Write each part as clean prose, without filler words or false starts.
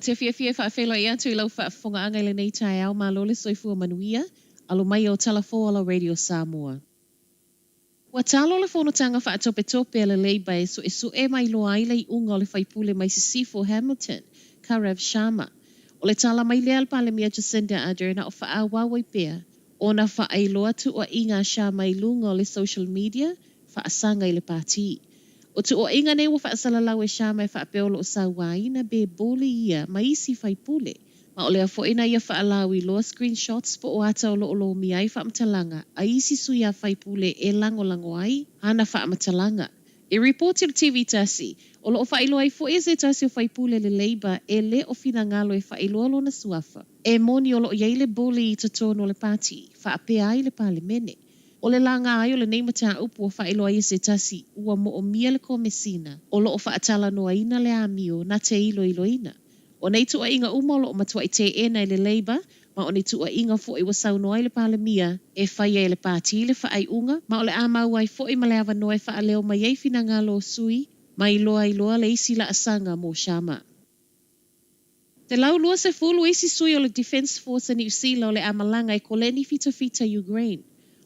te fiafia e faafeiloai atu i lau faafofogaaga i lenei taeao, malo le soifua manuia, alo mai o Talafou o la Radio Samoa. Ua talo le fonotaga faatopetope a le Labour e suesue ma iloa ai le iuga o le faipule mai Sisifo Hamilton, Gaurav Sharma. O le tala mai lea a le Palemia Jacinda Ardern a o faaauau ai pea ona faailoa tuuaiga a Sharma i luga o le social media faasaga i le pati. O tuuaiga nei ua faasalalau e Sharma e faapea o lo o sauaina be bully ia ma isi faipule. Ma o lea foi na ia faalauiloa screenshots po o ata o lo o lomia ai faamatalaga a isi sui a faipule e lagolago ai ana faamatalaga. I ripoti le TV tasi, o lo o faailoa ai foi e se tasi o faipule le Labour e le o finagalo e faailoa lona suafa. E moni o lo o i ai le bully i totonu o le pati, faapea ai le Palemene. O le laga ai o lenei mataupu ua faailoa ai e se tasi ua moomia le Komesina o lo o faatalanoaina le amio na te iloiloina. O nei tuuaiga uma o lo o matuai teena e le Labour, ma o ni tuuaiga foi ua saunoa ai le Palemia e faia e le Pati le faaiuga, ma o le a maua ai foi ma le avanoa e faaleo mai ai finagalo o sui, ma iloa ai loa le isi laasaga mo Sharma. 120 isi sui o le Defence Force a Niu Sila o le a malaga e koleni fitafita i Ukraine.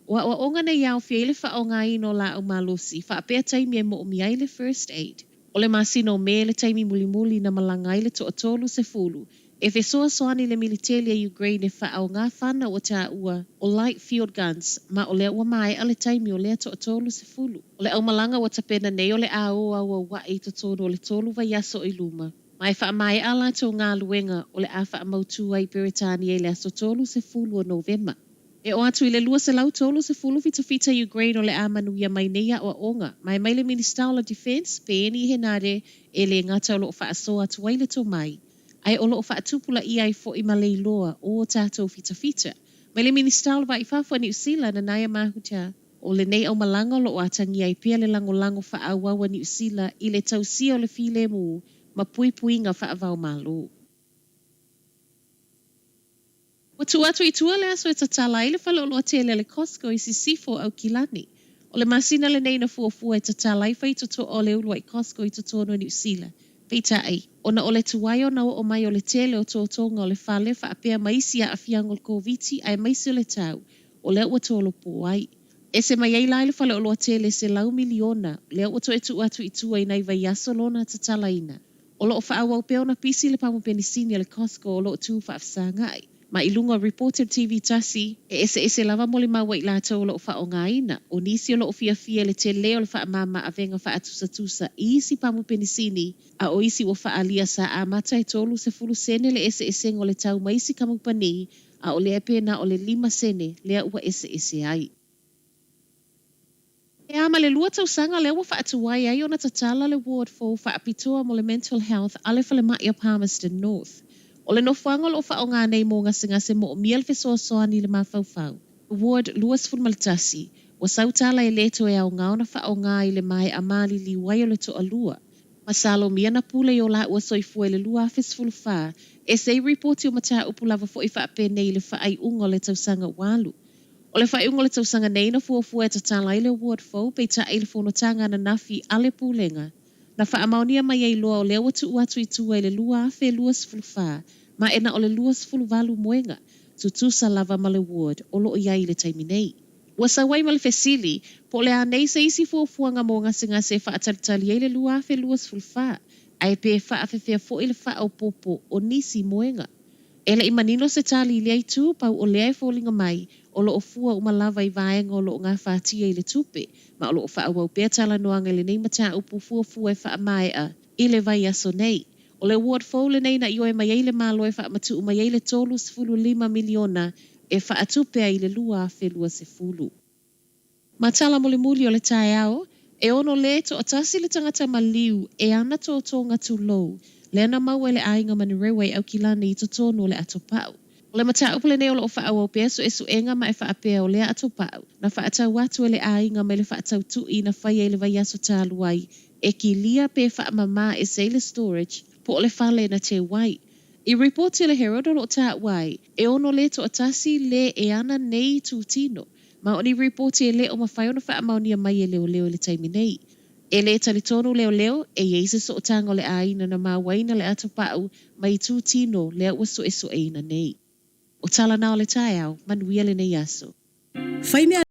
O aʻoaʻoga nei e aofia ai le faaaogaina o laau malosi, faapea taimi e moomia ai le first aid. O le masina o Me le taimi mulimuli na malaga ai le toatolu sefulu e fesoasoani i le militeli a Ukraine e faaoga fana ua taua o light field guns ma o lea ua maea le taimi o lea toatolu sefulu. O le aumalaga ua tapena nei o le a o auauaʻe i totonu o le tolu vaiaso i luma ma e faamaea a latou galuega o le a faamautū ai i Peretania i le aso 30 o Novema. E oo atu i le 230 fitafita Ukraine o le a manuia mai nei aʻoaʻoga, ma e mai le Minista o le Defence, Peeni Henare, e lē gata o lo o faasoa atu ai le tomai, ae o lo o faatupulaia ai foi ma le iloa o o tatou fitafita. Mai le Minista o le Vaa i Fafo a Niu Sila, Nanaia Mahuta, o lenei aumalaga o lo o atagia ai pea le lagolago faaauau a Niu Sila i le tausia o le filemu ma puipuiga faava-o-Malo. Ua tuu atu i tua le aso e tatala ai le faleoloa tele a le Costco i Sisifo, Aukilani. O le masina lenei na fuafua e tatala ai faitotoa o le uluai Costco i totonu o Niu Sila. Peitai, ona o le tuai ona oo mai o le tele o totoga o le fale faapea ma isi aafiaga o le Koviti aemaise o le tau, o lea ua tolopo ai. Ese mai ai la i le faleoloa tele 100 miliona, lea ua toe tuu atu i tua i nai vaiaso lona tatalaina. O lo o faaauau pea ona pisi le pamu penisini a le Costco o lo o tu faafesagai. Ma i luga o ripoti a le TV tasi, e eseese lava molimau a i latou o lo o faaaogaina, o nisi o lo o fiafia i le tele o le faamama avega faatusatusa i isi pamu penisini, a o isi ua faaalia sa amata e 30 sene le eseesega o le tau ma isi kamupani, a o lea pe na o le 5 sene lea ua eseese ai. E a ma le lua tausaga lea ua faatuai ai ona tatala le ward fou faapitoa mo le mental health a le falemai o Palmerston North. O le nofoaga o lo o faaaoga nei mo gasegase moomia le fesoasoani i le mafaufau, Ward 21, ua sau tala e lē toe aoga ona faaaoga i le maea maliliu ai o le toalua. Masalomia na pule i o lāua soifua i le 2014, ese ai ripoti o mataupu lava foi faapenei i le faaiuga o le tausaga ua alu. O le faaiuga o le tausaga nei na fuafua e tatala ai le ward fou peitai i le fonotaga ananafi a le Pulega na faamaonia mai ai loa o lea ua tuu atu i tua i le 2024 ma e na o le 28 moega tutusa lava ma le ward o lo o i ai i le taimi nei. Ua sau ai ma le fesili, po o le a nei se isi fuafuaga mo gasegase e faatalitali ai le 2024 ae pe faafefea foi le faaopoopo o nisi moega. E leʻi manino se tali i lea itu, pau o lea e foliga mai, o lo o fua uma lava i vaega o lo o gafatia i le tupe, ma o lo o faaauau pea talanoaga i lenei mataupu fuafua e faamaea i le vaiaso nei. O le ward fou lenei na ioe mai ai le Malo e faamatuu mai ai le 35 miliona e faatupe ai i le 2020. Ma tala mulimuli o le taeao, e ono lē toatasi le tagata maliu e ana totoga tulou, lea na maua e le aiga Manurewa i Aukilani i totonu o le atopau. O le mataupu lenei o lo o faaauau pea suesuega ma e faapea o lea atopau na faatau atu e le aiga mai le faatautuʻi na faia i le vaiaso talu ai e kilia pe faamamā ese ai le storage po o le fale na teu ai. I ripoti a le Herald o lo o taua ai, e ono lē toatasi lē e ana nei itutino. Ma o ni ripoti e le o mafai ona faamaonia mai e leoleo i le taimi nei. E le talitonu leoleo e i ai se sootaga o le aiga na mauaina le atopau ma itu tino lea ua suesueina nei. O tala na o le taeao, manuia lenei aso. Fai mea.